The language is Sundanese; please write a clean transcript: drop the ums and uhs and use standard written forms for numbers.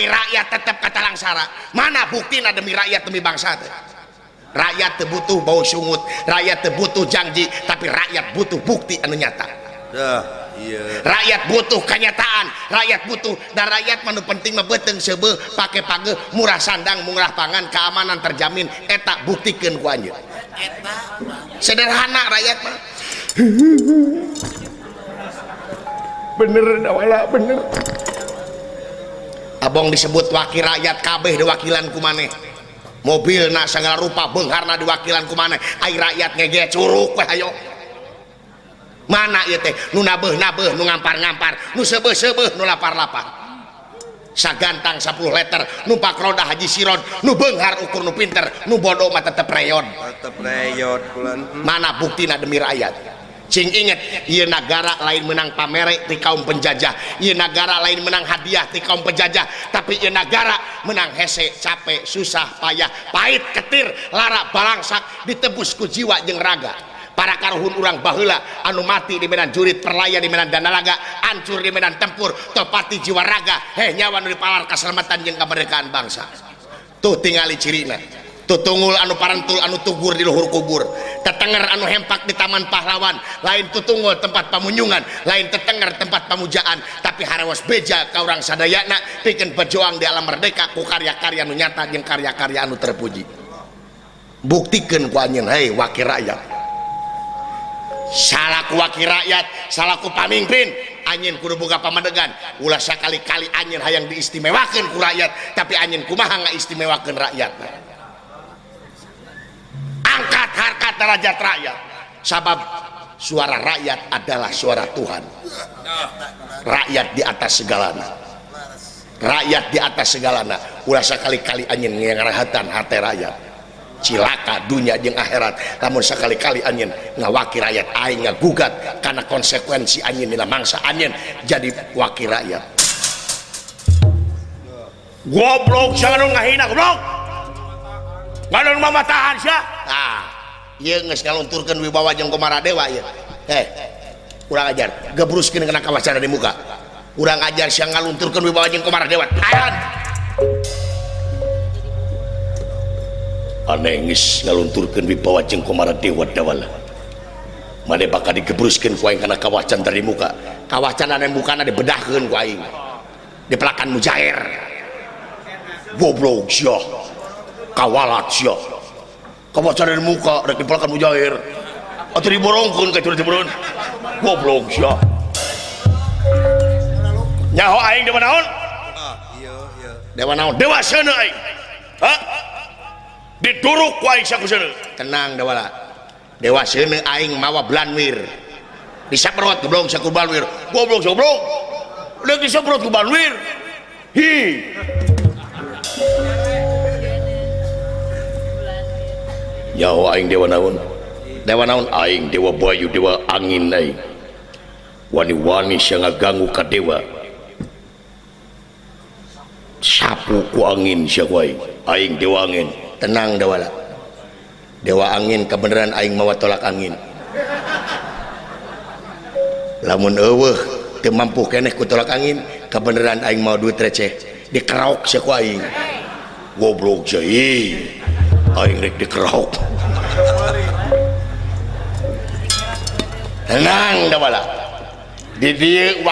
Ai rakyat tetep katalangsara. Mana buktina demi rakyat demi bangsa teh? Rakyat teu butuh bau sungut, rakyat teu butuh janji, tapi rakyat butuh bukti anu nyata. Iya. Rakyat butuh kenyataan, rakyat butuh dan rakyat mah nu penting mah beuteung seubeuh, pake pageuh, murah sandang, murah pangan, keamanan terjamin, eta buktikeun ku anjeun. Eta sederhana rakyat mah. Bener dawala bener. Abong disebut wakil rakyat kabeh diwakilan ku maneh. Mobilna sagala rupa beungharna diwakilan ku maneh. Ai rakyat ngege curuk we hayo. Mana ieu teh nu nabeuh-nabeuh, nu ngampar-ngampar, nu seubeuh-seubeuh, nu lapar-lapar. Sagantang 10 liter, numpak roda haji siron, nu beunghar ukur nu pinter, nu bodoh mah tetep reyon. Tetep reyot kulan. Mana buktina demi rakyat? Cing inget, ieu nagara lain menang pamere ti kaum penjajah, ieu nagara lain menang hadiah ti kaum penjajah, tapi ieu nagara menang hese, capek, susah, payah, pahit, ketir, lara, balangsak, ditebus ku jiwa jeung raga. Para karuhun urang baheula anu mati di medan jurit, perlaya di medan danalaga, ancur di medan tempur, topati jiwa raga, heh nyawa nu dipalar kaselamatan jeung kemerdekaan bangsa. Tuh tingali cirina. Tutungul anu parentul anu tugur di luhur kubur, tetenger anu hempak di taman pahlawan, lain tutungul tempat pamunyungan, lain tetenger tempat pamujaan, tapi harawas beja ka urang sadayana pikeun berjuang di alam merdeka ku karya-karya anu nyata jeung karya-karya anu terpuji. Buktikeun ku anjeun hei wakil rakyat. Salaku wakil rakyat, salaku pamimpin, anjeun kudu boga pamadegan. Ulah sakali-kali anjeun hayang diistimewakeun ku rakyat, tapi anjeun kumaha ngaistimewakeun rakyat. Angkat harkat derajat rakyat, sabab suara rakyat adalah suara Tuhan. Rakyat di atas segalana, rakyat di atas segalana. Ulah sakali-kali anjeun ngarahatan hate rakyat, cilaka dunia jeung akhirat. Lamun sakali-kali anjeun ngawakil rakyat, aing ngagugat karena konsekuensi anjeun dina mangsa anjeun jadi wakil rakyat. Goblok jangan ngahina goblok. Ngalun mamatahan sia. Tah, ieu geus ngalunturkeun wibawa jeung Komara Dewa ieu. Heh. Urang ajar, gebruskeun kana kawasana di muka. Urang ajar sia ngalunturkeun wibawa jeung Komara Dewa. Tahan. Aneh geus ngalunturkeun wibawa jeung Komara Dewa dawala. Mane bakal digebruskeun ku aing kana kawacan dari muka. Kawacan anu mukana dibedahkeun ku aing. Dipelakan mujair. Goblok sia. Kawalat sia. Kawacan dari muka rek dipelakan mujair. Atuh diborongkeun ka itu diborong. Goblok sia. Nyaho aing dewa naon? Iya iya. Dewa naon? Dewa seuneu aing. Hah? Diduruk ku aing sakuseuneu. Tenang dewala. Dewa seuneu aing mawa blanwir. Disaprot goblok saku blanwir. Goblok goblok. Deuk disaprot ku blanwir. Hi. Nyaho aing dewa naon? Dewa naon aing dewa bayu dewa angin aing. Wani-wani sia ngaganggu ka dewa. Sapu ku angin sia ku aing. Aing dewa angin. Tenang dewala. Dewa angin kebenaran aing mawa tolak angin. Lamun eueuh teu mampu keneh ku tolak angin, kebenaran aing mawa duit receh. Dikeraok sia ku aing. Goblok sia. Aing rek dikeraok. Tenang dewala. Di dieu